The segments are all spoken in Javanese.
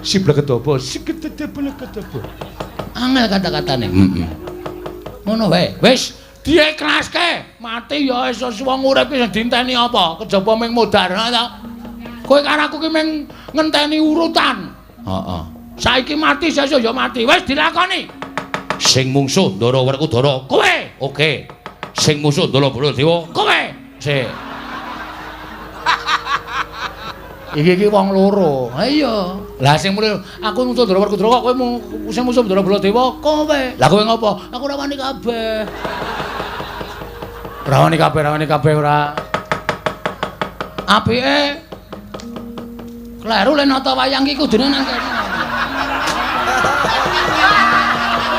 Si blekedobo, si gedede blekedobo. Angel kata-katane. Heeh. Ngono wae. Wis diikhlaske. Mati ya wis wong urip ki sing dienteni apa? Kejaba ming modar ha ta. Kowe karo aku ki ming ngenteni urutan. Heeh. Saiki mati sesuk ya mati. Wis dilakoni. Sing mungsuh Ndara Werkudara kowe. Oke. Sing musuh Ndara Baladewa kowe. Sik. Iki iki wong loro. Ha iya. Lah sing muni aku musuh Ndara Werkudara kok kowe sing musuh Ndara Baladewa kowe. Lah kowe ngopo? Aku ora wani kabeh. Ora wani kabeh, ora wani kabeh ora. Apike kleru le nata wayang iki kudune nang kene.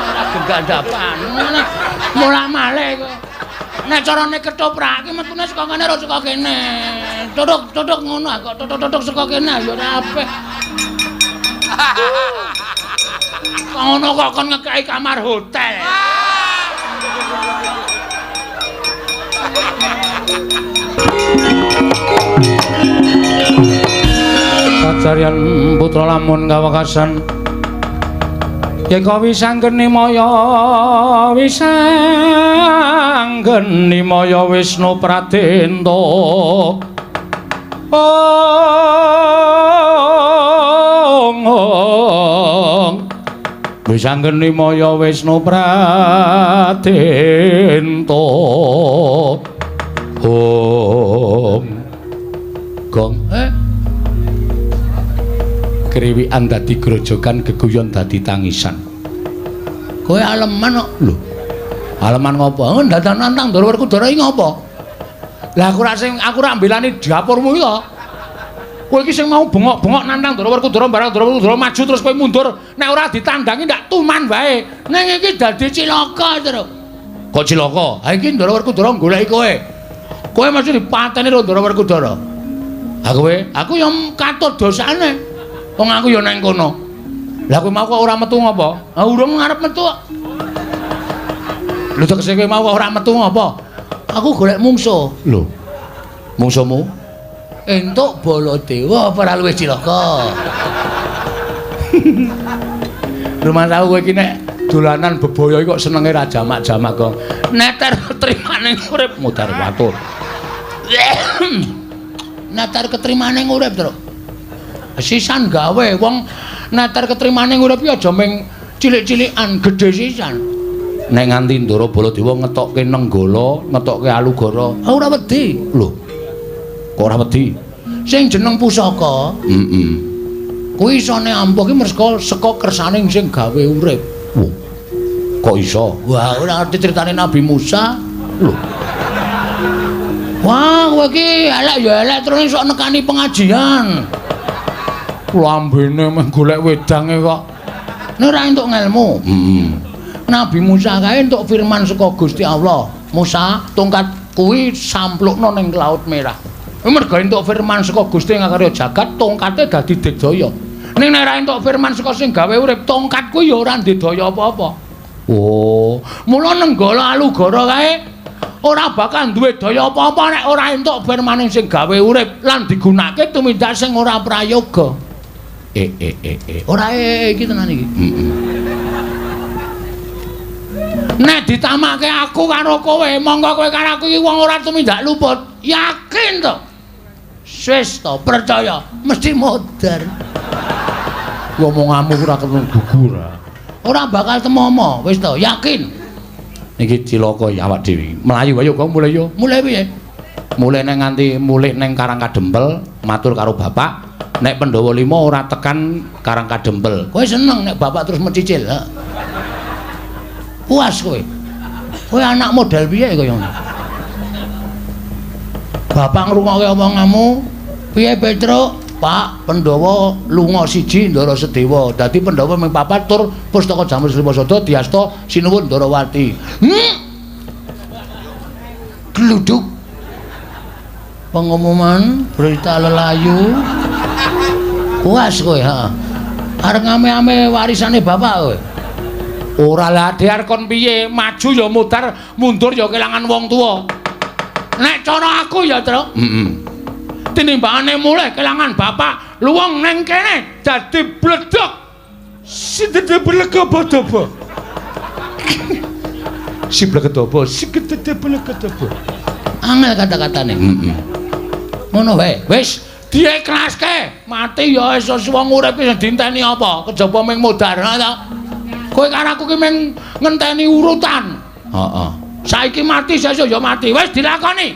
Ora gegandapan. Mulak-malik kowe. Nek carane ketoprak iki metune saka kene ora saka kene. Tutuk-tutuk ngono kok tutuk-tutuk saka kene ya ora apik. Kok ngono kok kon ngekeki kamar hotel. Kajaryan putra lamun kawekasan yen kawi sanggeni maya wisanggeni maya Wisnu Pradenta. Ong ong wisanggeni maya Wisnu Pradenta. Om gong kriwikan dadi grojogan geguyon dadi tangisan. Kowe aleman kok. Lho. Aleman ngopo? Ndandan nantang Ndara Werkudara iki ngopo? Lah aku ora sing aku ora mbelani dapurmu iki to. Kowe iki sing mau bengok-bengok nantang Ndara Werkudara barang Ndara Werkudara maju terus kowe mundur, nek ora ditandangi ndak tuman wae. Ning iki dadi cilaka, Truk. Kok cilaka? Ha iki Ndara Werkudara goleki kowe. Kowe mesti dipateni karo Ndara Werkudara. Ha kowe? Aku ya katut dosane. Wong aku ya nang kono. Lah kowe mau kok ora metu ngopo? Ha urung arep metu kok. Lho tegese kowe mau kok ora metu ngopo? Aku golek mungsuh. Lho. Mungsuhmu? Entuk Baladewa apa ora luwih cilaka? Rumah tahu kowe iki nek dolanan bebaya iki kok senenge ra jamak-jamak kok. Neter ketrimane urip mudhar watur. Neter ketrimane urip, Truk. Sisan gawe wong neter ketrimane urip iki aja ming cilik-cilikan, gedhe sisan. Nek nganti Ndara Baladewa ngetokke Nenggala, ngetokke Alugara, ora wedi. Lho. Kok ora wedi? Sing jeneng pusaka, heeh. Kuwi isone ampuh ki merga saka kersane sing gawe urip. Wah. Kok iso? Wah, ora ngerti critane Nabi Musa. Lho. Wah, kowe iki elek ya elek terus sok nekani pengajian. Lambene meh golek wedange kok. Nek ora entuk ngelmu. Heeh. Nabi Musa kae entuk firman saka Gusti Allah. Musa, tongkat kuwi samplukno ning Laut Merah. Merga entuk firman saka Gusti ngakarya jagat, tongkate dadi digdaya. Ning nek ora entuk firman saka sing gawe urip, tongkat kuwi ya ora ndedaya apa-apa. Oh, mula Nenggala Alugara kae ora bakal duwe daya apa-apa nek ora entuk firmane sing gawe urip lan digunakake tumindak sing ora prayoga. Ora iki tenan iki. Heeh. Nek ditamake aku karo kowe, monggo kowe karo aku iki wong ora tumindak luput. Yakin to? Wis to, percaya, mesti modar. Omonganmu ora ketemu gugur. Ora bakal temomo, wis to, yakin. Iki cilaka ya awak dhewe. Mlayu ayo kok mulih yo. Mulih piye? Mulih nang nganti mulih nang Karang Kadempel, matur karo bapak, nek Pandhawa 5 ora tekan Karang Kadempel. Kowe seneng nek bapak terus mencicil, ha? Puas kowe. Kowe anak model piye kaya ngono? Bapak ngrungokke omonganmu, piye Petruk? Pak, Pandhawa lunga siji Ndara Sedewa. Dadi Pandhawa ming papat tur pustaka Jamur Srimasada diasta sinuwun Ndarawati. Gluduk. Pengumuman berita lelayu. Puas kowe, ha. Arep ngame-ame warisane bapak kowe. Ora lah dhiar kon piye, maju ya mudar, mundur ya kelangan wong tuwa. Nek cara aku ya, Truk. Heeh. Tinimbangane mulih kelangan bapak, luwung neng kene dadi bledhog. Sidede belegobo-dobo. Si blegedobo, si gedede belegedobo. Angel kata-katane. Heeh. Ngono wae. Wis diiklaske, mati ya wis wong urip ki dinteni apa? Kejaba ming modar ta. Kowe karo aku ki ming ngenteni urutan. Heeh. Saiki mati sesuk ya mati. Wis dilakoni.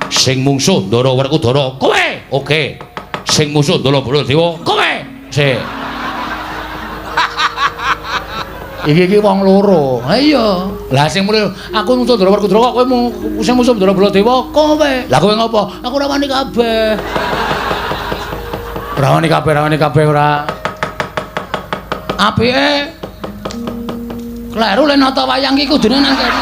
Sing mungsuh Ndara Werkudara kowe. Oke. Sing musuh Ndara Baladewa kowe. Sik. Iki iki wong loro. Ha iya. Lah sing muni aku musuh Ndara Werkudara kok kowe sing musuh Ndara Baladewa kowe. Lah kowe ngopo? Aku ora wani kabeh. Ora wani kabeh, ora wani kabeh ora. Apike kleru le nata wayang iki kudune nang kene.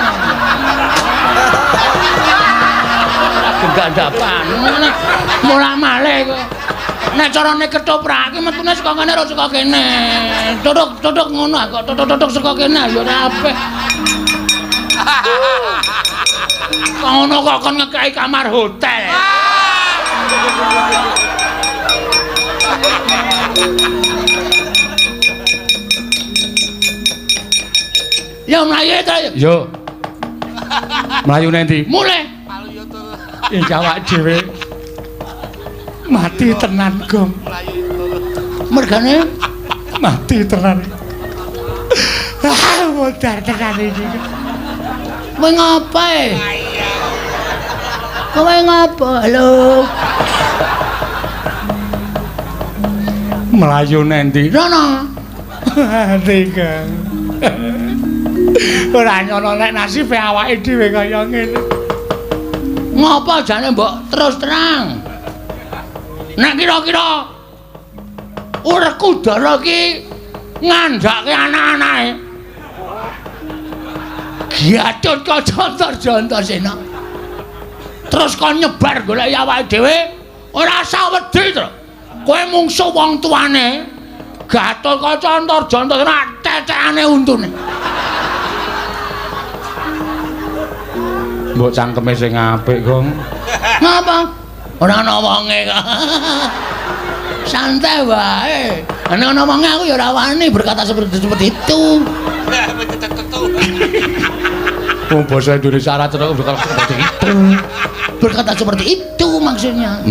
Ora gendhandapan. Molah-malih kowe. Nek carane ketoprak iki metune saka kene ora saka kene. Tutuk-tutuk ngono kok tutuk-tutuk saka kene ya ora apik. Kok ngono kok kon ngekeki kamar hotel. Ya mlayu ta. Yo. Mlayu nang ndi? Mulih. Iki awak dhewe mati tenan, Gong. Mergane mati tenan. Ah, modar tenan iki. Kowe ngapa? Kowe ngapa? Halo. Mlayu nang ndi? Rono. Mati, Gong. Ora nyono nek nasibe awake dhewe kaya ngene. Ngapa jane mbok terus terang? Nek kira-kira Werkudara iki ngandhake anak-anake. Gatotkaca Antarja Antasena. Terus kon nyebar golek awake dhewe ora usah wedi to. Kowe mungsuh wong tuane. Gatotkaca Antarja Antasena tetekane untune. Mbok cangkeme sing apik, Gong. Ngapa? Ora ana wonge kok. Santai wae. Nek ana wonge aku ya ora wani berkata seperti itu. Wong basa Indonesia ora cetha berkata seperti itu. Berkata seperti itu maksudnya.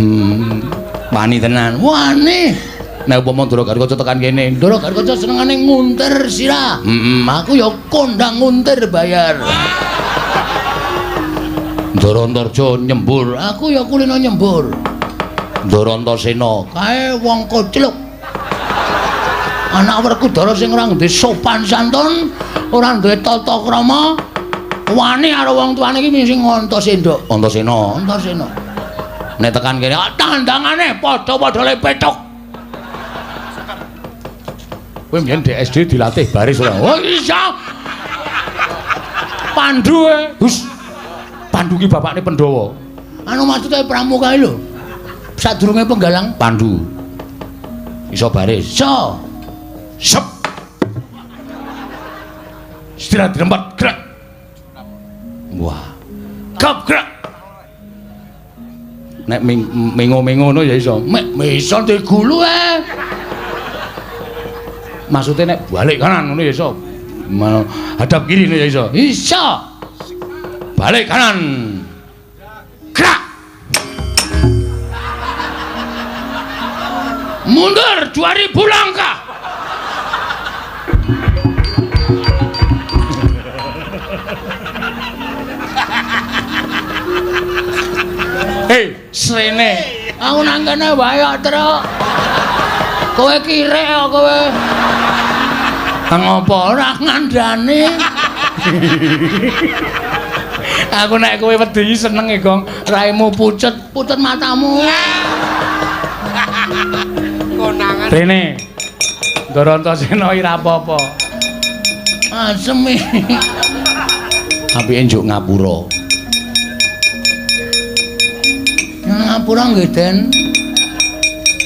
Wani tenan. Wani. Nek upama Ndara Gatotkaca tekan kene, Ndara Gatotkaca senengane nguntir sirah. Aku ya kondang nguntir bayar. Ndara Antarja nyembur, aku ya kulino nyembur. Ndara Antasena kae wong kocluk. Anak Werkudara sing ora duwe sopan santun, ora duwe tata krama, wani karo wong tuane iki sing Antasena. Antasena, Antasena. Nek tekan kene tandangane padha-padha le pethuk. Kowe mbiyen di SD dilatih baris ora? Oh iya. Pandu e. Hus. Pandu ki bapakne Pandhawa. Anu maksude pramuka lho. Sadurunge penggalang Pandu. Iso baris. Iso. Sep. Istirahat di tempat gerak. Wah. Gap gerak. Nek mengo-mengo ngono ya iso. Mek iso digulu e. Maksudnya nek balik kanan ngono ya iso. Hadap kiri ngono ya iso. Iso. Balik kanan. Gerak. Mundur 2000 langkah. Hei, srene. Aku nang kene wae kok, Truk. Kowe kirek kok kowe. Kang apa ora ngandani? Aku nek kowe wedi seneng e, Gong. Raimu pucet, pucet matamu. Konangan. Rene. Ndara Antasena ora apa-apa. Asem iki. Apike njuk ngapura. Ngapura nggih, Den.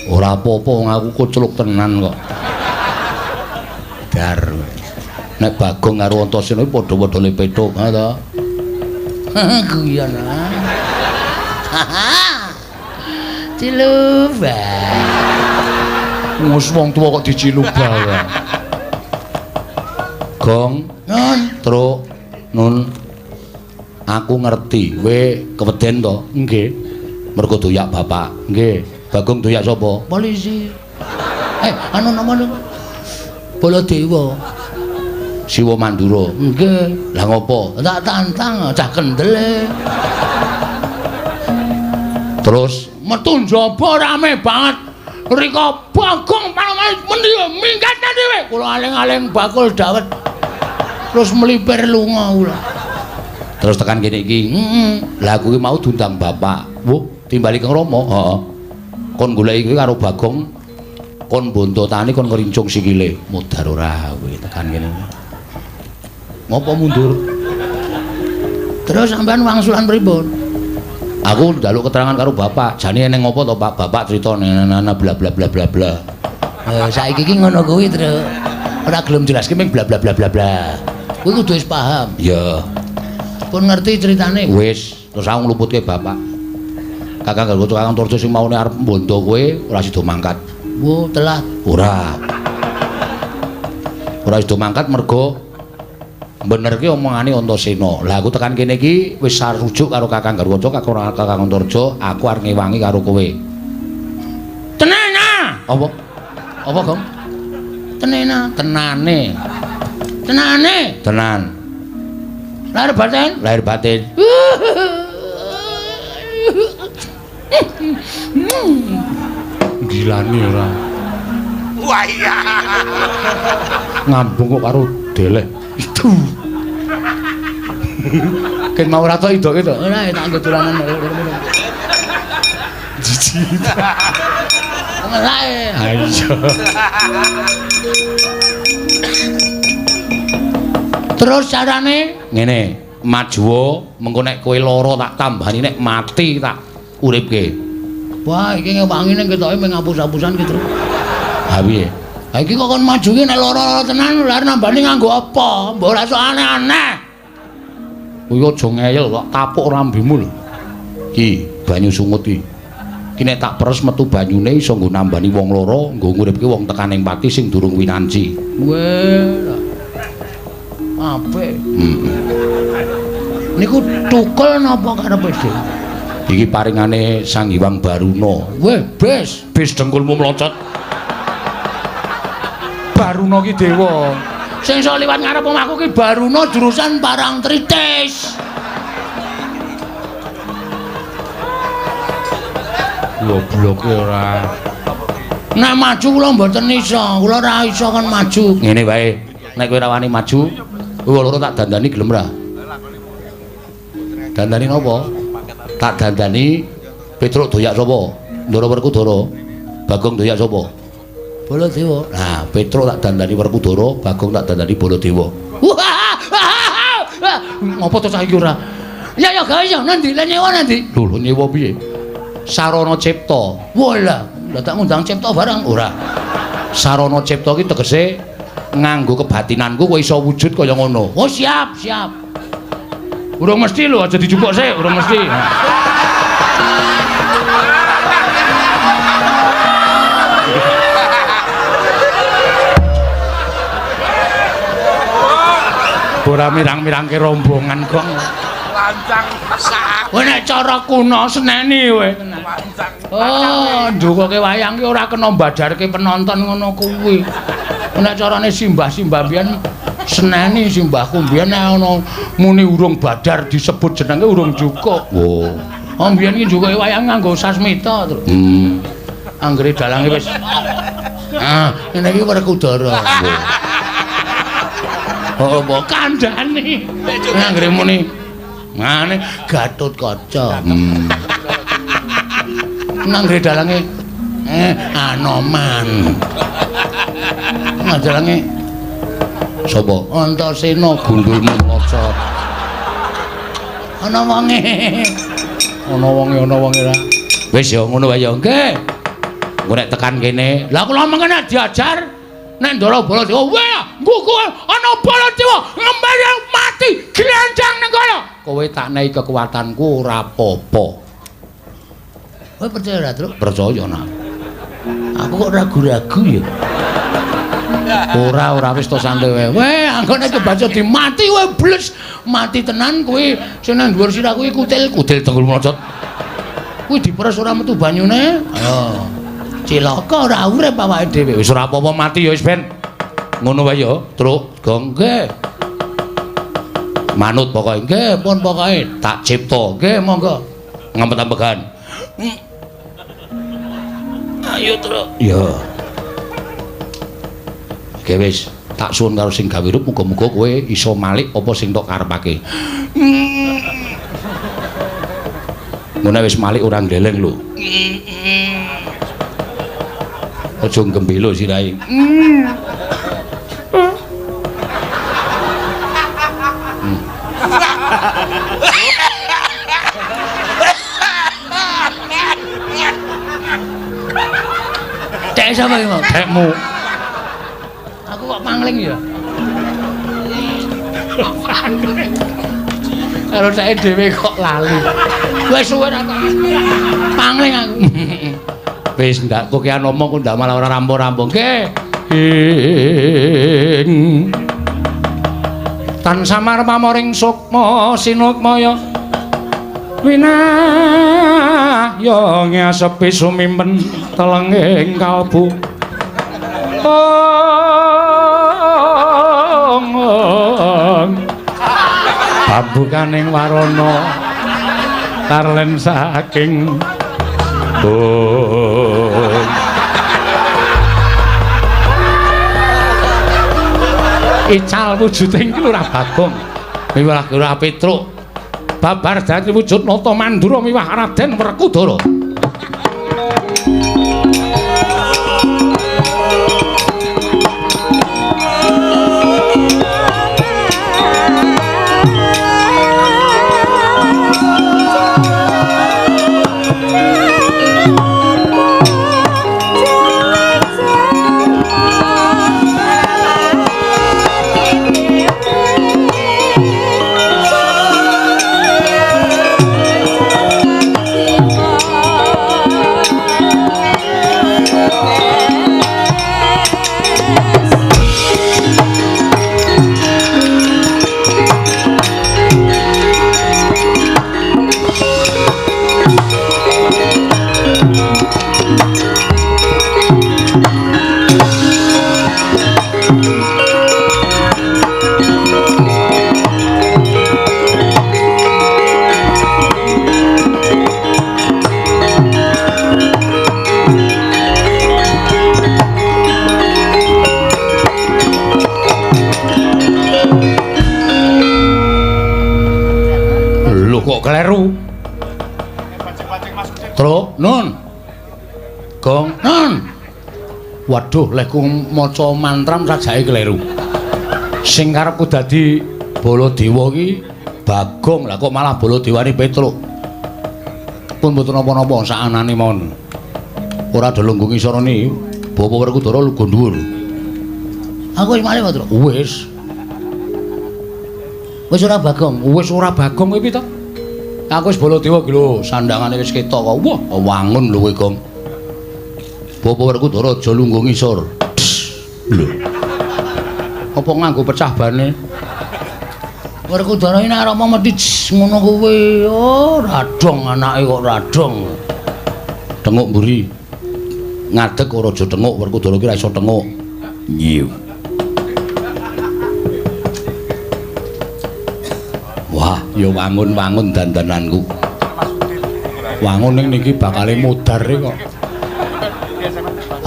Ora apa-apa wong aku kocluk tenan kok. Dar. Nek Bagong karo Antasena iki padha-padha le pethuk, ha ta? Guyon. Cilubah. Wis wong tuwa kok dicilubah ya. Gong, Nun, Truk, Nun. Aku ngerti, kowe keweden to? Nggih. Mergo doyak bapak. Nggih. Bagong doyak sapa? Polisi. Anu napa niku? Baladewa. Siwa Mandura. Nggih. Lah ngopo? Tak tantang cah kendel. Terus metu njaba rame banget. Rika Bagong panoman mendi minggat dhewe. Kula aling-aling bakul dawet. Terus mlipir lunga kula. Terus tekan kene iki. Heeh. Lah aku ki mau diundang bapak. Wuh, timbali Kang Rama. Heeh. Kon goleki kuwi karo Bagong kon bontotane kon ngrincung sikile. Mudhar ora kowe tekan kene. Ngopo mundur? Terus sampean wangsulan pripun? Aku njaluk keterangan karo bapak. Jane eneng ngopo to, Pak? Bapak crita nana bla bla bla bla bla. Saiki iki ngono kuwi, Truk. Ora gelem jelaske ming bla bla bla bla bla. Kuwi kudu wis paham. Iya. Pun ngerti ceritane. Wis, terus aku ngluputke bapak. Kakang Garwa Kakang Torjo sing maune arep mbondo kowe ora sida mangkat. Wo, telat. Ora. Ora sida mangkat mergo benerke omongane Antasena. Lah aku tekan kene iki wis sarujuk karo Kakang Garwaca, Kakang Antarja, aku arep ngewangi karo kowe. Tenena. Apa? Apa, Gong? Tenena. Tenane. Tenane. Tenan. Lahir batin. Lahir batin. Gilani ora. Wah iya. Ngambung kok karo deleh. Itu. Ken mau ora tok idoke to? Ora, tak nggo dolanan. Jijik. Ngelake. Ha iya. Terus carane ngene, majuwa mengko nek kowe lara tak tambani, nek mati tak uripke. Wah, iki ngewangi ning ketoke mung ngapus-apusan ki, Truk. Ha piye? Ha iki kok kon maju ki nek lara tenan lha nambani nganggo apa? Mbok ora sok aneh-aneh. Kuwi aja ngeyel kok tapuk rambimu lho. Ki banyu sungut iki. Ki nek tak peres metu banyune iso nggo nambani wong lara, nggo nguripke wong tekan ing pati sing durung winanci. Weh. Apik. Heeh. Niku tukul napa karepe dhewe? Iki paringane Sang Hyang Baruna. Weh, bes, bes dengkulmu mlocot. Baruna ki dewa. Sing iso liwat ngarep omahku ki Baruna jurusan Parangtritis. Gobloke ora. Nek maju kula mboten iso, kula ora iso kon maju. Ngene wae, nek kowe ora wani maju, kowe loro tak dandani gelem ra? Dandani napa? Tak dandani Petruk doyak sapa? Ndara Werkudara. Bagong doyak sapa? Baladewa. Nah, Petruk tak dandani Werkudara, Bagong tak dandani Baladewa. Ngopo to cah iki ora? Ya ya gawe ya nandi, le nyewa nandi? Lho, lho nyewa piye? Sarana Cipta. Walah, lah tak ngundang Cipta barang ora. Sarana Cipta ki tegese nganggo kebatinanku kowe iso wujud kaya ngono. Oh, siap, siap. Urung mesti lho, aja dijupuk sik, urung mesti. Ora mirang-mirangke rombongan kok. Lancang sak. Kowe nek cara kuno seneni kowe. Lancang. Oh, ndukoke wayang ki ora kena mbadarke penonton ngono kuwi. Nek carane simbah-simbah mbiyen seneni simbahku mbiyen nek ana muni urung badar disebut jenenge urung cukup. Oh. Oh mbiyen ki njukoke wayang nganggo sasmita, Truk. Anggere dalange wis. Ah, ngene iki Werkudara. Oh, mbok kandhane. Anggere muni ngene Gatotkaca. Nanggere dalange Anoman. Dalange sapa? Antasena gundulmu mlocot. Ana wonge. Ana wonge, ana wonge ra. Wis ya ngono wae ya. Nggih. Engko nek tekan kene, lah kula mengke nek diajar nek Ndara Baladewa, weh, nggugu ana Baladewa ngembali mati glenjang ning kono. Kowe tak nehi kekuatanku ora apa-apa. Kowe percaya ora, Truk? Percaya nak. Aku kok ragu-ragu ya. Ora ora wis to santai wae. Weh, anggone kebaca dimati kowe bles. Mati tenan kowe sing nang dhuwur sirah kuwi kutil, kutil tenggul mlocot. Kuwi diperes ora metu banyune. Ayo. Cilaka ora urip awake dhewe. Wis ora apa-apa mati ya wis ben. Ngono wae ya, Truk. Gong nggih. Manut pokoke. Nggih, pun pokoke tak cipta. Nggih, monggo. Ngempet-ambegan. Ayo, Truk. Ya. Oke wis, tak suwun karo sing gawe rup muga-muga kowe iso malik apa sing tok karepake. Ngono wis malik ora ngleleng lho. Aja gembelo sirahe. Cek sapa iki, Mas? Cekmu. Aku kok pangling ya. Pangling. Karo ceke dhewe kok lali. Wis suwe ra pangling aku. Wis ndak kokean omong kok ndak malah ora rampung-rampung. Nggih. Ing tan samar pamoring sukma sinukmaya winahya ngasepi sumimpen telenging kalbu. Babukaning warana tarlen saking bung. Ical wujuding ki Lurah Bagong miwah Lurah Petruk babar dadi wujud nata Mandura miwah Raden Werkudara. Kok kleru? Truk, nun. Gong, nun. Waduh, lehku maca mantram sajake kleru. Sing karepku dadi Baladewa iki Bagong, lah kok malah Baladewane Petruk. Pun mboten napa-napa sakanane mawon. Ora ada lungguh ngisorone, Bapak Werkudara lungguh dhuwur. Aku wis malih, Truk. Wis. Wis ora Bagong. Wis ora Bagong kowe piye to? Aku wis Baladewa iki lho, sandangane wis ketok kok. Wah, wangun lho kowe, Gong. Bapak Werkudara aja lungguh ngisor. Lho. Apa nganggo pecah bane? Werkudara iki nek arep mesti ngono kuwi. Oh, radong anake kok radong. Tenguk mburi. Ngadeg ora aja tenguk, Werkudara iki ora iso tenguk. Nyiw. Wah, ya wangun-wangun dandananku. Wangun ning niki bakale mudhar kok.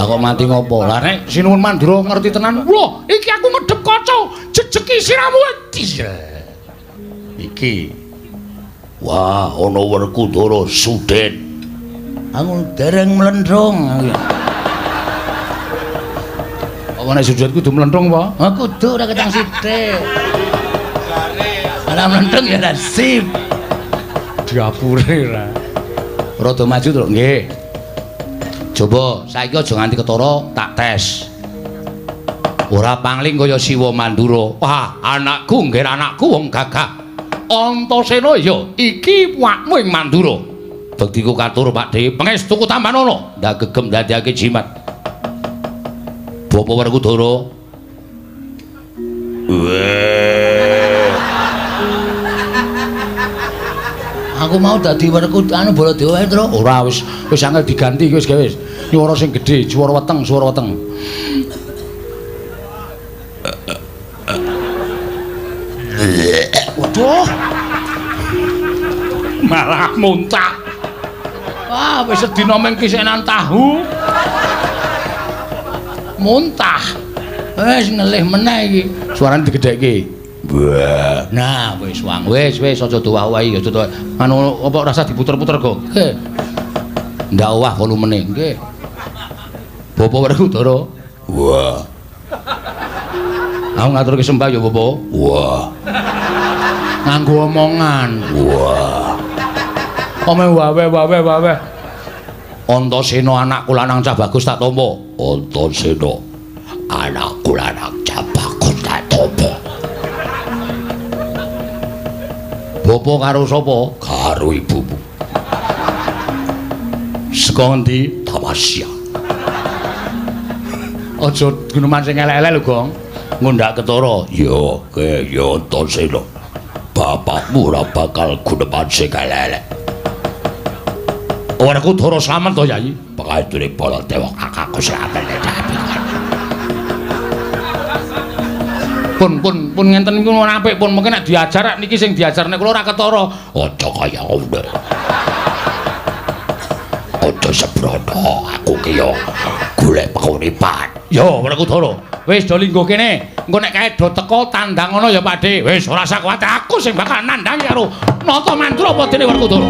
Aku mati ngopo? Lah nek Sinuwun Mandura ngerti tenan. Wah, iki aku medhep kaca, jejeki siramu. Iki. Wah, ana Werkudara Sudet. Aku dereng mlenthung. Apa nek Sudet kudu mlenthung apa? Ah kudu ora ketang sithik. Ora mlenthung ya ora sip. Diapure ra. Rada maju, Truk. Nggih. Coba saiki aja nganti ketara tak tes. Ora pangling kaya Siwa Mandura. Wah, anakku nggih anakku wong gagah. Antasena ya iki wakmu ing Mandura. Bektiku katur Pakdhe, pangestuku tambanono, ndak gegem ndadekake jimat. Bapak Werkudara. Weh. Aku mau dadi Werkudara anu Baladewa wae, Tru. Ora wis wis angel diganti wis gawe wis. Nyuwara sing gedhe, swara weteng, swara weteng. Waduh. Malah muntah. Wah, wis sedina mung kisenan tahu. Muntah. Wis ngelih meneh iki. Suarane digedhekke. Wah. Nah, wis wang. Wis wis aja dowah-owahi, aja dowah. Anu apa rasa diputer-puter kok. Nggih. Ndak owah volumene. Nggih. Bapak Werkudara. Wah. Aku ngaturke sembah ya, Bapak. Wah. Nganggo omongan. Wah. Ome wawe wawe wawe. Antasena anakku lanang cah bagus tak tampa. Antasena anakku lanang cah bagus tak tampa. Bapak karo sapa? Karo ibumu. Saka ngendi? Tamasya. Aja guneman sing elek-elek lho, Gong. Ngundak ketara. Ya, ke ya Antasena. Bapakmu ora bakal guneman sing elek-elek. Werkudara slamet to, Yai? Pangestune Baladewa kakangku slamet. Pun pun pun ngenten niku ora apik pun mungkin nek diajar niki sing diajar nek kula ora ketara. Aja kaya ngono. Aja sembrono, aku ki yo golek penguripan. Yo Werkudara, wis do lingguh kene. Engko nek kae do teko tandang ngono ya Pakdhe. Wis ora usah kuwatir, aku sing bakal nandhangi karo Nata Mandura apa dene Werkudara.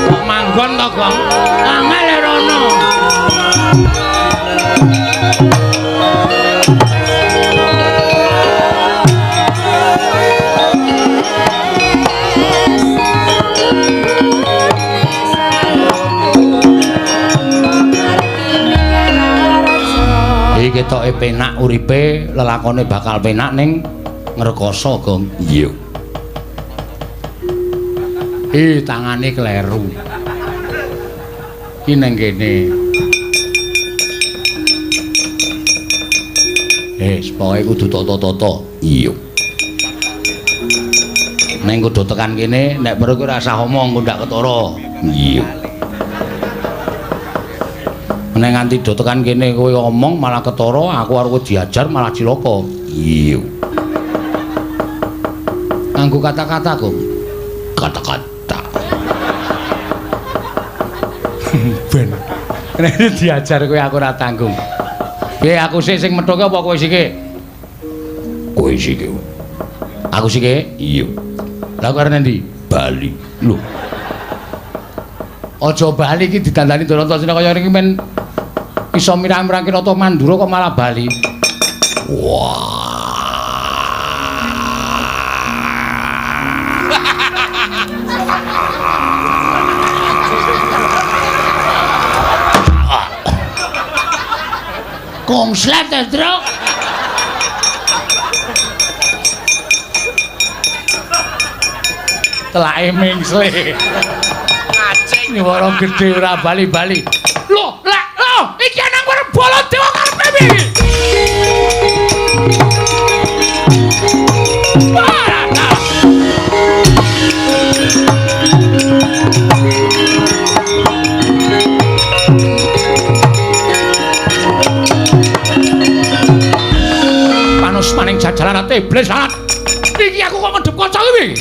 Kok manggon to, Gong? Angel rono. Iki ketoke penak uripe, lelakone bakal penak ning ngrekoso, Gong. Iya. Ih, tangane kleru. Iki nang kene. Pokoke kudu tata-tata. Iya. Neng kudu tekan kene, nek perlu kowe ora usah omong, engko ndak ketara. Iya. Nek nganti do tekan kene kowe omong malah ketara, aku arep diajar malah cilaka. Iya. Nganggo kata-kata, Gong. Kata-kata. Ben. Nek diajar kowe aku ora tanggung. Piye aku sik sing methuke apa kowe sike? Kowe sike. Aku sike? Iya. Lah kowe arep endi? Bali. Lho. Aja bali iki didandani Antasena kaya ngene men iso mirang-mirangke Nata Mandura kok malah bali. Wah. Kongslet, Tru. Telake mingsle. Ngacing nyuwara gedhe ora bali-bali. Lho, lek lho, iki nang Baladewa karepe piye? Panus maning jajaran iblis salat. Iki aku kok medhep kaca iki.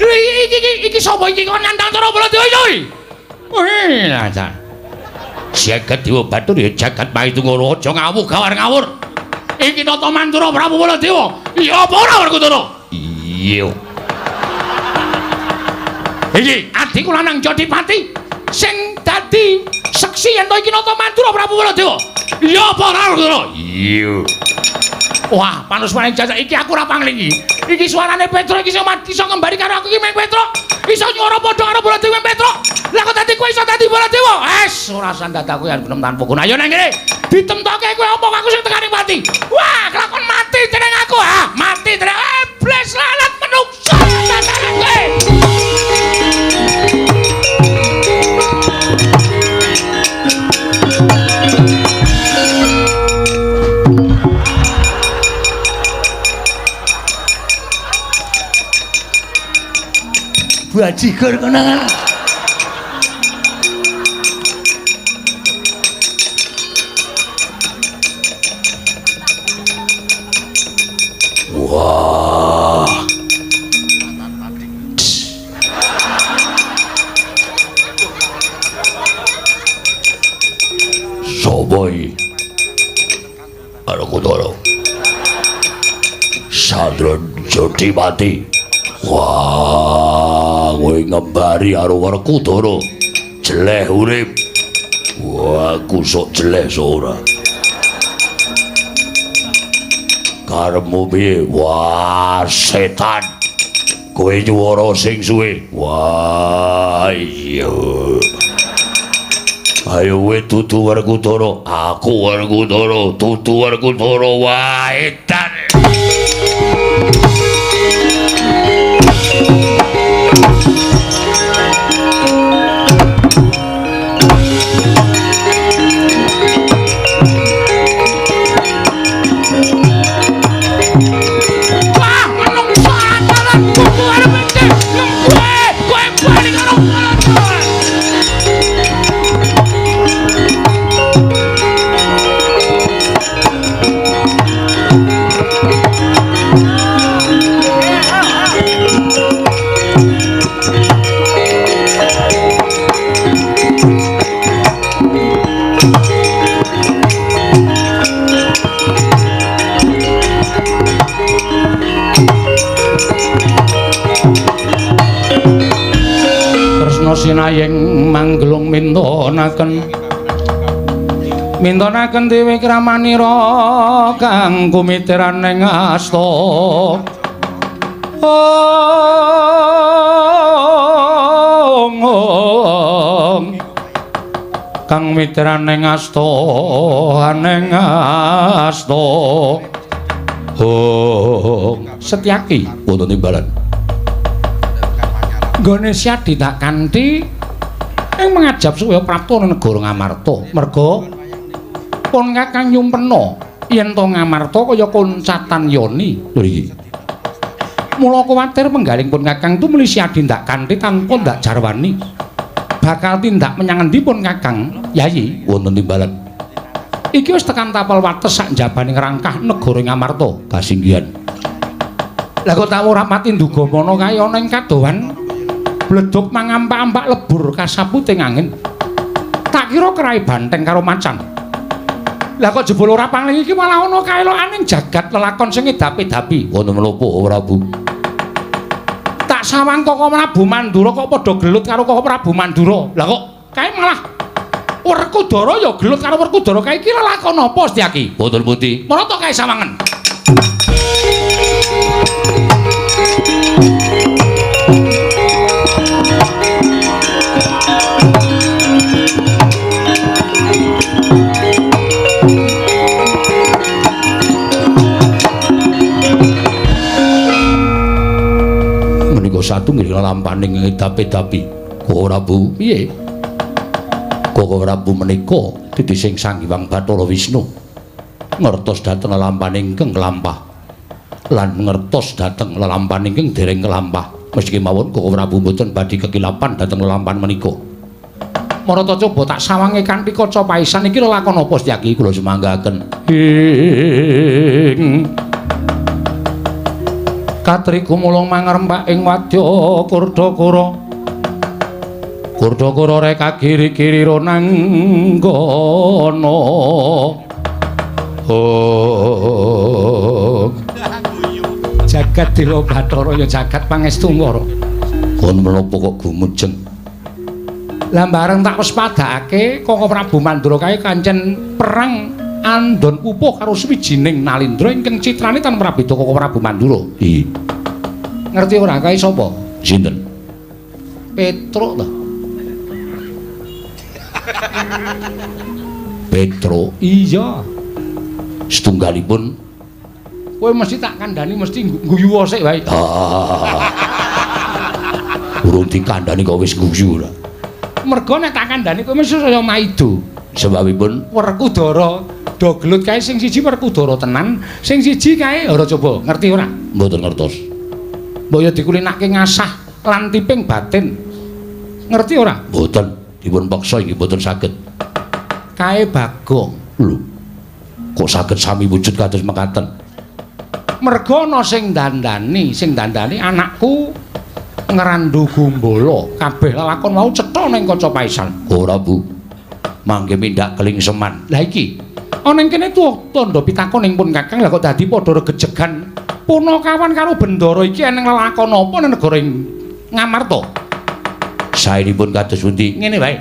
Iki iki iki sapa iki kok nantang cara Baladewa iki? Wih, lah. Jagat Dewa Batur ya jagat Maitungara aja ngawuh gawar ngawur. Iki Nata Mandura Prabu Baladewa. Iya apa ora Werkudara? Iya. Iki adikku lanang Jodipati sing dadi seksi yen to iki Nata Mandura Prabu Baladewa. Iya apa ora Werkudara? Iya. Wah, panusmane jajak iki aku ora panglingi. Iki suarane Petruk iki iso mati iso ngembari karo aku iki meng Petruk. Iso nyuara padha karo Baladewa Petruk. Lah kok dadi kowe iso dadi Baladewa? Es, ora sandat aku yen genem tanpa guna. Ayo nang kene. Ditemtoke kowe apa aku sing tekani mati. Wah, kelakon mati jeneng aku. Ah, mati jeneng. Iblis lalat menungso. Tataran kowe. Bajigur konangan. Wah. Sopo iki? Werkudara. Sandra Jodi mati. Wah, kowe ngembari karo Werkudara. Jeleh urip. Wah, aku sok jeleh sok ora. Karepmu piye? Wah, setan. Kowe nyuwara sing suwe. Wah, iya. Ayo kowe dudu Werkudara. Aku Werkudara, dudu Werkudara. Wah, edan. Wah, menungso antaran kuku arep mesti. Kowe, kowe bali karo Baladewa. Kresna sinayeng manggelung mintonaken mintonaken dewi kramanira kang kumitiran ing asta. Ong ong kang mitiran ing asta ning asta. Ong Setyaki wonten timbalan. Nggone Syadi tak kanthi ing mangajab supaya prapta negara Ngamarta. Merga pun Kakang nyumpena yen to Ngamarta kaya koncatan yoni. Lho iki. Mula kuwatir penggaling pun Kakang tumuli Syadi ndak kanthi tanpa ndak jarwani. Bakal tindak menyang endi pun Kakang? Yayi wonten timbalan. Iki wis tekan tapel wates sak njabaning rangkah negara Ngamarta. Kasinggihan. Lah kok tak ora pati nduga mono kae ana ing kadohan bledug mangampak-ampak lebur kasapute angin. Tak kira kerai banteng karo macan. Lah kok jebul ora pangling iki malah ana kaelokane jagat lelakon sing edapi-dapi. Wonten menapa Prabu? Tak sawang Koko Prabu Mandura kok padha gelut karo Koko Prabu Mandura. Lah kok kae malah Werkudara ya gelut karo Werkudara kae iki lelakon apa Setyaki? Wonten pundi? Marata kae sawangen. Menika satunggiling lelampaning edapi-dapi. Koko Prabu, piye? Koko Prabu menika titising Sang Hyang Bathara Wisnu. Ngertos dhateng lelampaning ingkang kelampah lan ngertos dhateng lelampahan ingkang dereng kelampah. Meski mawon Koko Prabu mboten badhe kekilapan dhateng lelampahan menika. Marata coba tak sawange kanthi kaca paisan iki lelakon apa Setyaki? Kula sumanggaken. Ing katri gumulung mangrempak ing wadya Kurdakara. Kurdakara reka kiri-kiri ronanggana. Oh. Jagat Dila Bathara ya jagat pangestu ngara. Kon menapa kok gumujeng? Lah bareng tak wis padhake Koko Prabu Mandura kae kancen perang Andon pupuh karo swijining Nalindra ingkang citrane tan prabeda Koko Prabu Mandura. Iya. Ngerti ora kae sapa? Sinten? Petruk to. Petruk? Iya. Setunggalipun kowe mesti tak kandhani mesti guyu sik wae. Ah. Urung dikandhani kok wis guyu ora. Mergo nek tak kandhani kowe mesti saya maido. Sebabipun Werkudara do gelut kae sing siji Werkudara tenan, sing siji kae ora coba ngerti ora? Mboten ngertos. Mbok ya dikulinake ngasah lan tiping batin. Ngerti ora? Mboten. Dipun peksa inggih mboten saged. Kae Bagong. Lho. Kok saged sami wujud kados mekaten? Mergo ana sing dandani anakku Ngrandu Gumbala. Kabeh lelakon wau cetha ning kaca paisan. Ora, Bu. Mangke mindak kelingseman. Lah iki ana ing kene tuwa tandha pitakon ing pun Kakang, lah kok dadi padha regejegan Punakawan karo Bendara iki eneng lelakon apa ning negara Ngamarta? Saenipun kados pundi? Ngene wae.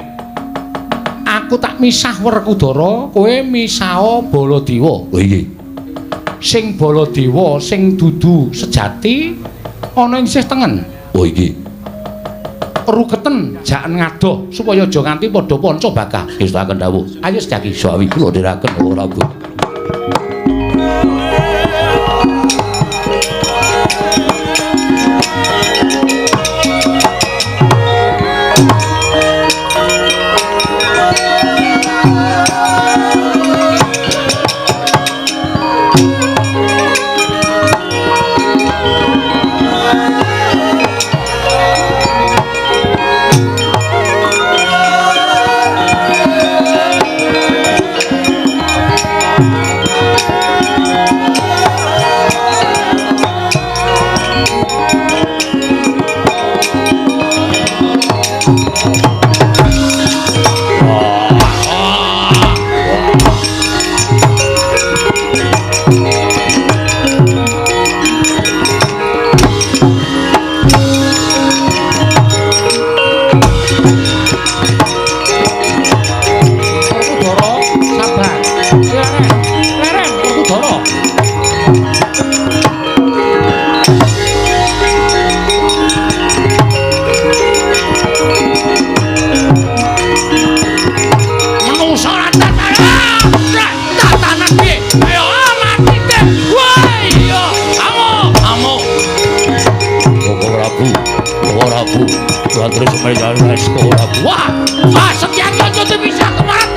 Aku tak misah Werkudara, kowe misaha Baladewa. Oh iya. Sing Baladewa sing dudu sejati ana ing sisih tengen. Oh iki. Ruketen jaken ngadoh supaya aja nganti padha panca bakah. Ngestakaken dawuh. Ayo sejaki. Sawi kula dherekaken ora, Bu. Wah, wah, sekian aja bisa kemarin.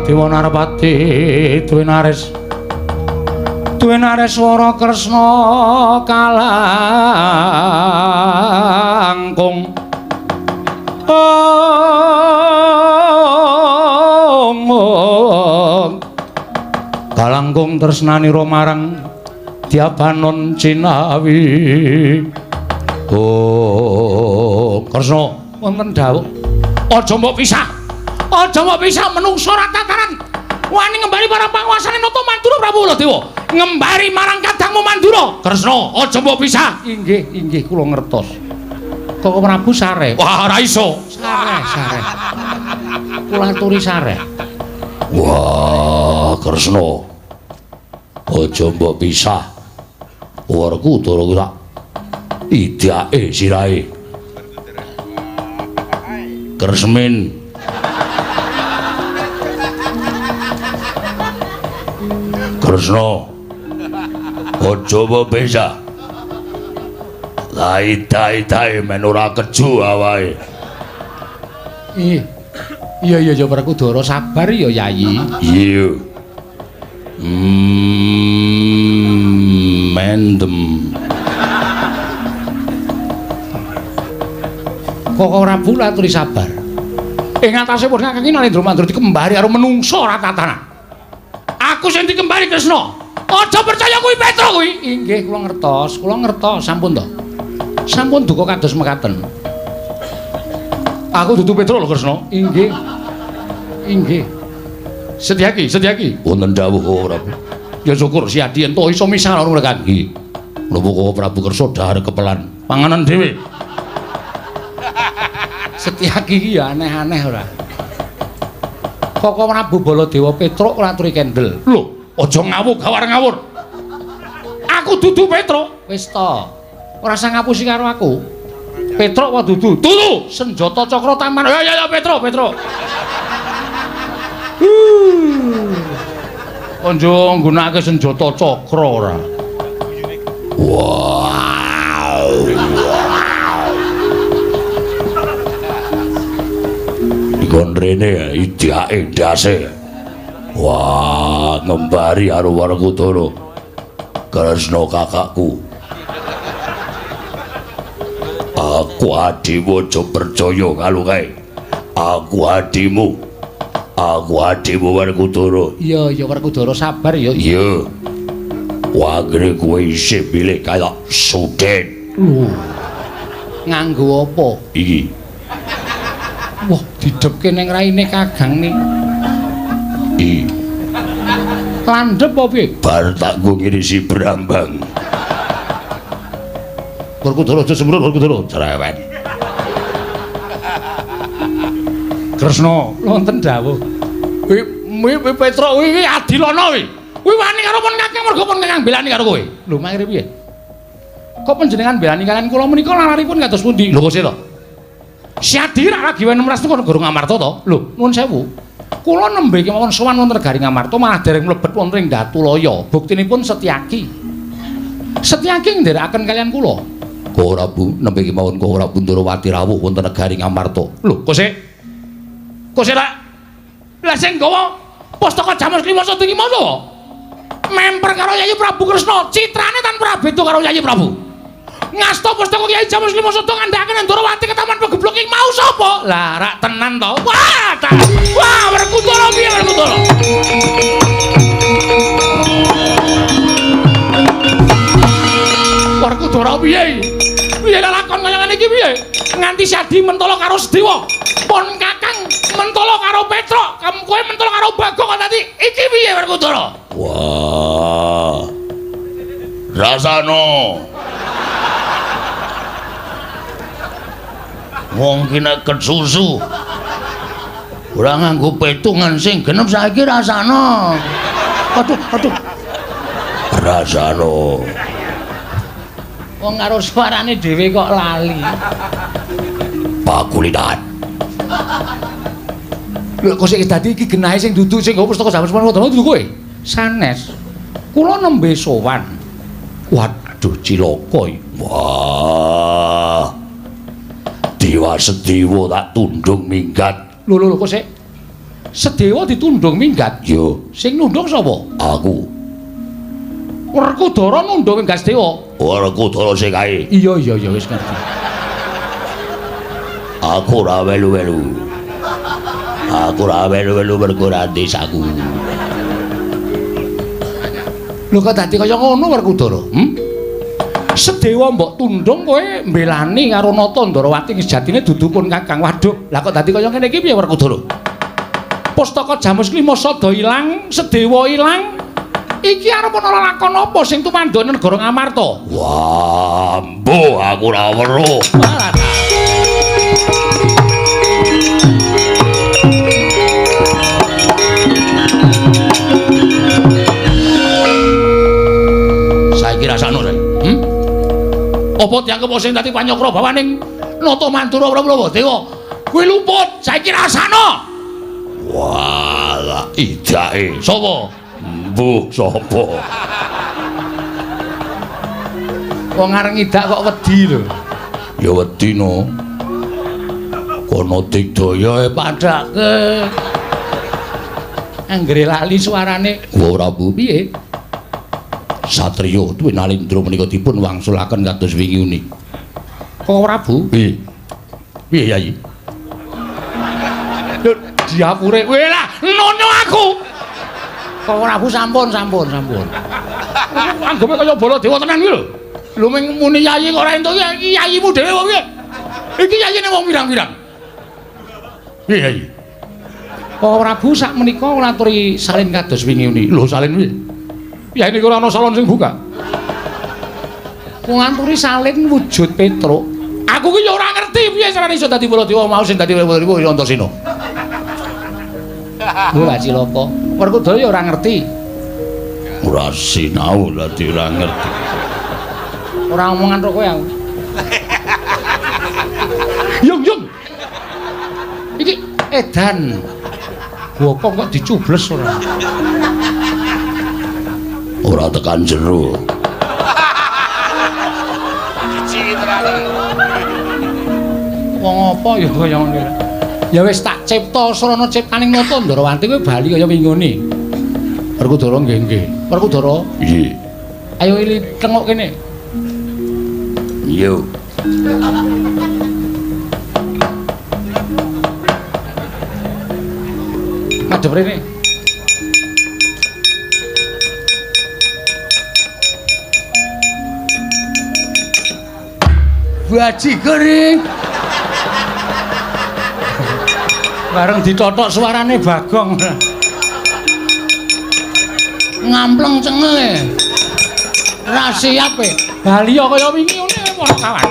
Dewa Narpati Dwinares Dwinares swara Kresna kalangkung ong kalangkung tresnanira marang Dyabanon Cinawi. Oh Kresna wonten dawuh aja mbok pisah. Aja mbok pisah menungsa ora tataran. Wani ngembari para panguasane Nata Mandura Prabu Baladewa. Ngembari marang kadangmu Mandura. Kresna, aja mbok pisah. Inggih, inggih kula ngertos. Koko Prabu sare. Wah, ora iso. Sare, sare. Kula aturi sare. Wah, Kresna. Aja mbok pisah. Werkudara kuwi tak idake sirahe. Kresmin. Kresna. Aja mbok pisah. Lai-tai-tai men ora keju awake. Iya. Iya iya ya Werkudara sabar ya Yayi. Iya. Mendem. Kok ora aturi sabar. Ing atase pun kakang Narendra Mandura dikembari karo menungso ora tatanan. Aku sing dikembari Kresna. Aja percaya kuwi Petro kuwi. Inggih kula ngertos, kula ngertos sampun to. Sampun duka kados mekaten. Aku dudu Petro lho Kresna. Inggih. Inggih. Setyaki, Setyaki. Wonten dawuh Prabu. Ya syukur Siadi ento iso misah karo mereka. Nggih. Menapa kok Prabu Kersa dhahar kepelan panganan dhewe. Setyaki iki ya aneh-aneh ora. Koko Prabu Baladewa Petruk ora aturi kendel. Lho, aja ngawur gawar ngawur. Aku dudu Petruk. Wis to. Ora usah ngapusi karo aku. Petruk apa dudu? Dudu. Senjata cakra taman. Ya ya ya Petruk, Petruk. Aja nggunakake senjata cakra ora. Wow. Dikon rene idake ndase. Wah, ngembari karo Werkudara. Kresna kakakku. Aku adimu aja percaya karo kae. Aku adimu. Aku adimu Werkudara. Iya, iya Werkudara sabar ya. Iya. Wagre kowe isih bilih kaya sudet. Lho. Nganggo apa? Iki. Wah, didhepke ning raine Kakang ni. Iki. Landhep apa piye? Bar tak nggo ngirisi brambang. Werkudara aja sembrut Werkudara cerewet. Kresna wonten dawuh. Kuwi kuwi Petruk kuwi adilana kuwi. Kuwi wani karo pun Kakang mergo pun Kakang belani karo kowe. Lho mangkire piye? Kok panjenengan belani kalian kula menika lalaripun kados pundi? Lho kok sih to? Siadi rak lagi wenem ras teko negara Ngamarta to? Lho nuwun sewu. Kula nembe kemawon sowan wonten negari Ngamarta malah dereng mlebet wonten ing Datulaya. Buktinipun Setyaki. Setyaki nderekaken kalian kula. Kok Prabu nembe kemawon kok Prabu Ndorowati rawuh wonten negari Ngamarta. Lho kok sik? Kok sik lak? Lah sing gawa pustaka Jamus Klima Sada iki mau to? Memper karo Yayi Prabu Kresna, citrane tanpa beda karo Yayi Prabu. Ngasta pustaka Kyai Jamus Klima Sada ngandhakaken Ndorowati ketaman pegeblok iki mau sapa? Lah rak tenan to. Wah, ta. Wah, Werkudara piye Werkudara? Werkudara piye? Piye lakon kaya ngene iki piye? Nganti Sadi mentolo karo Sedewa. Pon Kakang mentolo karo Petruk, kowe mentolo karo Bagong kok dadi iki piye Werkudara? Wah. Rasano. Wong ki nek kesusu ora nganggo petungan sing genep saiki rasano. Aduh, aduh. Rasano. Wong karo suarane dhewe kok lali. Pakulitan. Lho kok sik dadi iki genahe sing dudu sing nggawa pustaka Jamus Padana dudu kowe? Sanes. Kula nembe sowan. Waduh cilaka iki. Wah. Dewa Sedewa tak tundung minggat. Lho lho kok sik? Sedewa ditundung minggat? Yo. Sing nundung sapa? Aku. Werkudara nundung minggat Sedewa. Werkudara sing kae. Iya iya iya wis ngerti. Aku ora welu-welu. Aku ora welu-welu mergo ora desaku. Lho kok dadi kaya ngono Werkudara? Sedewa mbok tundung kowe mbelani karo Nata Ndorowati sejatine dudu pun Kakang. Waduh, lah kok dadi kaya ngene iki piye Werkudara? Pustaka Jamus Klima Sada ilang, Sedewa ilang. Iki arep ana lakon apa sing tumandha negara Ngamarta? Wah, mbuh aku ora weruh. Saiki rasakno saiki. Apa dianggep sing dadi panyokra bawaning Nata Mandura Prabu Dewa? Kuwi luput, saiki rasakno. Walah, idake. Sapa? Mbuh, sapa? Wong areng idak kok wedi lho. Ya wedi no. Kono digdaya padake. Anggere lali suarane. Wa Prabu piye? Satriya Dwi Nalindra menika dipun wangsulaken kados wingi uni. Kok Prabu? Piye? Piye Yayi? Lho diapure kowe lah nono aku. Kok Prabu sampun. Anggepe kaya Baladewa tenan iki lho. Lho ming muni yayi kok ora entuk iki yayimu dhewe kok piye? Iki yayine wong pirang-pirang. Piye yayi? Kok Prabu sak menika ngaturi salin kados wingi uni. Lho salin piye? Yayi niku ora ana salon sing buka. Wong ngaturi salin wujud Petruk. Aku ki ya ora ngerti piye carane iso dadi Baladewa mau sing dadi Baladewa ya Antasena. Wah cilaka. Werkudara ya ora ngerti. Ora sinau dadi ora ngerti. Ora omongan karo kowe aku. Yung yung. Iki edan. Gopong kok dicubles ora. Ora tekan jero. Wong apa ya kaya ngono. Ya wis tak cipta srana ciptaning nata Ndarawanti kowe bali kaya wingone. Werkudara nggih nggih. Werkudara. Nggih. Ayo ili tengok kene. Yo. Madhep rene. Baji gering. Bareng ditotok suarane Bagong. Ngampleng cengele. Ra siap e. Bali kaya wingi ngene para kawan.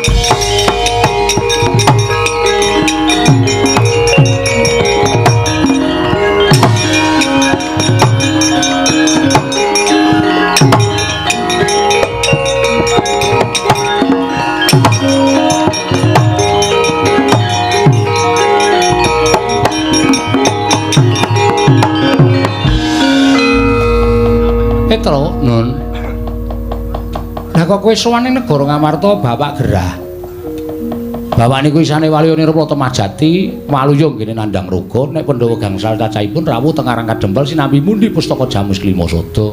Petro, Nun. Lah kok kowe sowan ning negara Ngamarta bapak gerah. Bapak niku isane Waluya Nirpala Temajati, Waluya nggene nandhang raga, nek Pandhawa gangsal cacahipun rawuh teng Karang Kadempel sinambi mundi pustaka Jamus Klima Sada.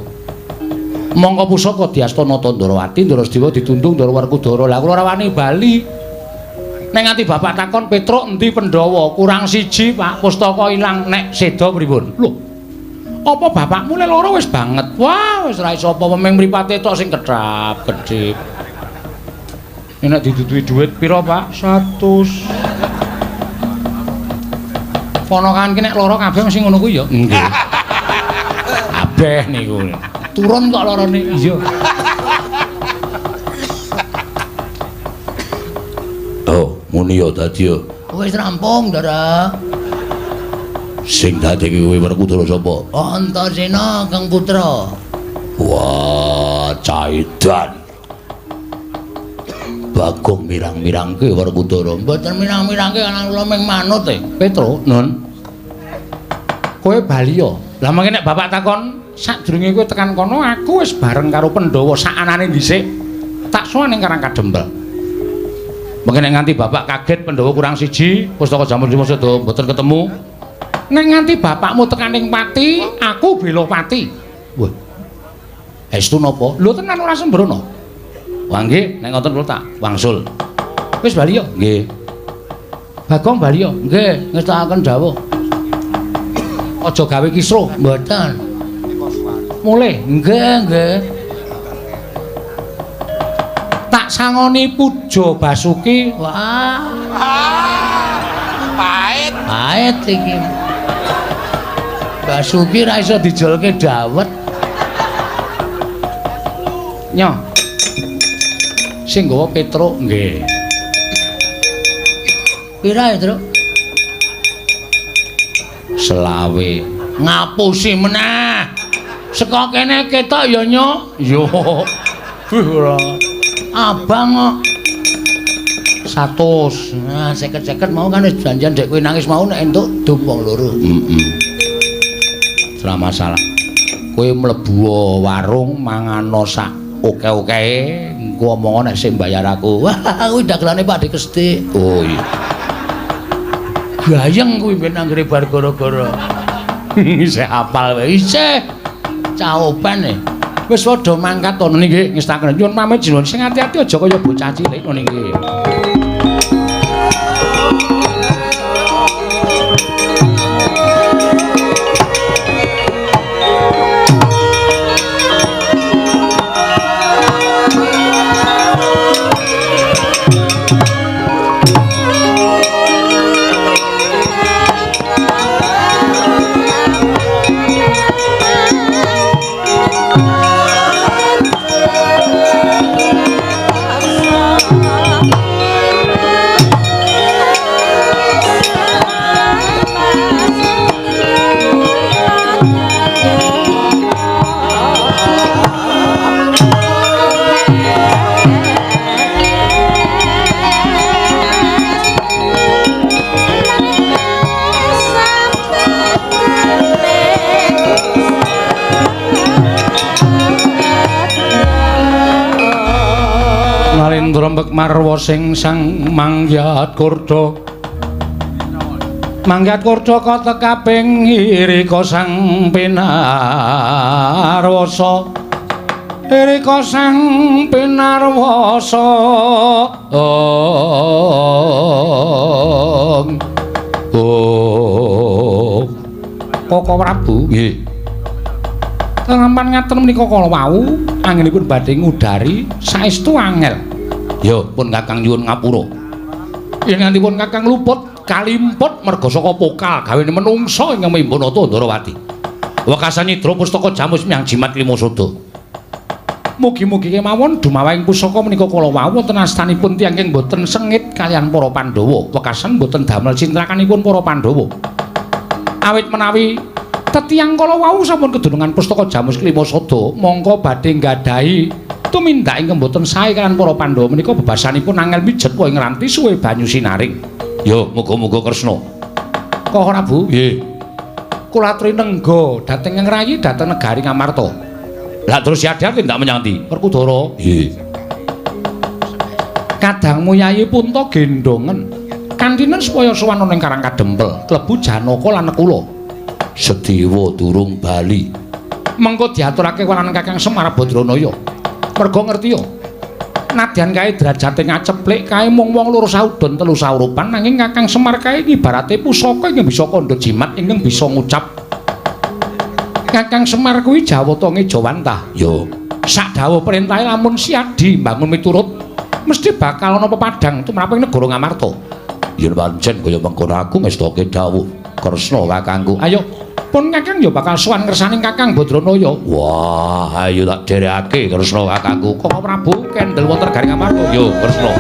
Mongko pusaka diasta Nata Ndarawati, Ndarasdewa ditundung Ndara Werkudara. Lah kula ora wani bali. Nek nganti bapak takon Petruk endi Pandhawa, kurang siji Pak, pustaka ilang nek seda pripun? Lho. Apa bapakmu le loro wis banget? Wah, wis ora iso apa-apa ming mripate tok sing kedhap kedhip. Nek diduduhi dhuwit pira, Pak? 100. Ponakan ki nek lara kabeh mesti ngono kuwi ya. Nggih. Kabeh niku. Turun kok larane. Iya. Oh, muni ya dadi ya. Wis rampung, Ndara. Sing dadi kowe Werkudara sapa? Antasena Kang Putra. Wah, caidan. Bagong mirang-mirangke Werkudara. Mboten mirang-mirangke ana kula ming manut e. Petro, Nun. Kowe bali ya. Lah mangke nek bapak takon sadurunge kowe tekan kono aku wis bareng karo Pandhawa sakanane dhisik. Tak sowan ning Karang Kadempel. Mangke nek nganti bapak kaget Pandhawa kurang siji, pustaka Jamus Lima Sada mboten ketemu. Nek nganti bapakmu tekan ning pati, aku bela pati. Wah. Estu napa? Lho tenan ora sembrono. Wah nggih, nek ngoten kula tak wangsul. Wis bali ya? Nggih. Bagong bali ya? Nggih, ngestakaken dawuh. Aja gawe kisruh. Mboten. Mulih. Nggih, nggih. Tak sangoni Puja Basuki. Wah. Pahit. Pahit iki. Basuki ra iso dijolke dawet. Nyo. Sing nggawa Petruk nggih. Pira ya, Truk? Selawe. Ngapusi meneh. Saka kene ketok ya, Nyo. Yo. Wih ora. Abang kok 100. Nah, 50-50 mau kan wis janjian dek kowe nangis mau nek entuk dum wong loro. Heeh. Ora masalah. Kowe mlebu warung mangano sak oke-oke, engko omong nek sing bayar aku. Wah, kuwi dagelane Pak Dekestik. Oh iya. Gayeng kuwi ben anggere bar gara-gara. Isih hafal wae. Isih caopan e. Wis padha mangkat to nggih ngestaken. Nyuwun pamit jenengan sing ati-ati aja kaya bocah cilik ngene iki. Narendra Marwa sing sang mangyat kurda. Mangyat kurda katekaping irika sang pinarwasa. Irika sang pinarwasa. Ong. Oh. Koko Prabu nggih. Tenan ngaten menika kala wau anggenipun badhe ngudari saestu angel. Ya pun Kakang nyuwun ngapura. Yen ngantipun Kakang luput kalimput merga saka pokal gawene menungsa ingkang Mimbanata Ndarawati. Wekasan nyidra pustaka jamus miyang jimat lima sada. Mugi-mugi kemawon dumawahing pusaka menika kala wau wonten astanipun tiyang ingkang boten sengit kaliyan para Pandhawa. Wekasan boten damel cintrakanipun para Pandhawa. Awit menawi tetiyang kala wau sampun kedunungan pustaka jamus lima sada, mongko badhe nggadahi tumindak ingkang boten sae kaliyan para Pandhawa menika bebasanipun angel mijet ing ranti suwe banyu sinaring. Ya, muga-muga Kresna. Koko Prabu? Nggih. Kula aturi nengga dhateng ing rayi dhateng negari Ngamarta. Lah terus yadhar tindak menyang ndi? Werkudara. Nggih. Kadangmu Yayi Punta gendongen. Kantinen supaya sowan ana ing Karang Kadempel, klebu Janaka lan Nekula. Sediwa durung bali. Mengko diaturake waran Kakang Semar Badranaya. Merga ngerti ya. Nadyan kae derajate ngaceplik kae mung wong loro saudon telu saurupan nanging Kakang Semar kae ibarate pusaka ingkang bisa kandha jimat ingkang bisa ngucap. Kakang Semar kuwi jawata ngejawantah. Ya, sak dawuh perintahe lamun Siadi mbangun miturut mesti bakal ana pepadang tumraping negara Ngamarta. Yen pancen kaya mengkono aku ngestoke dawuh Kresna kakangku. Ayo pun Kakang ya bakal sowan ngersane Kakang Badranaya. Wah, ayo tak dherekake Kresna kakangku. Koko Prabu kendel wonten negari Ngamarta. Yo Kresna.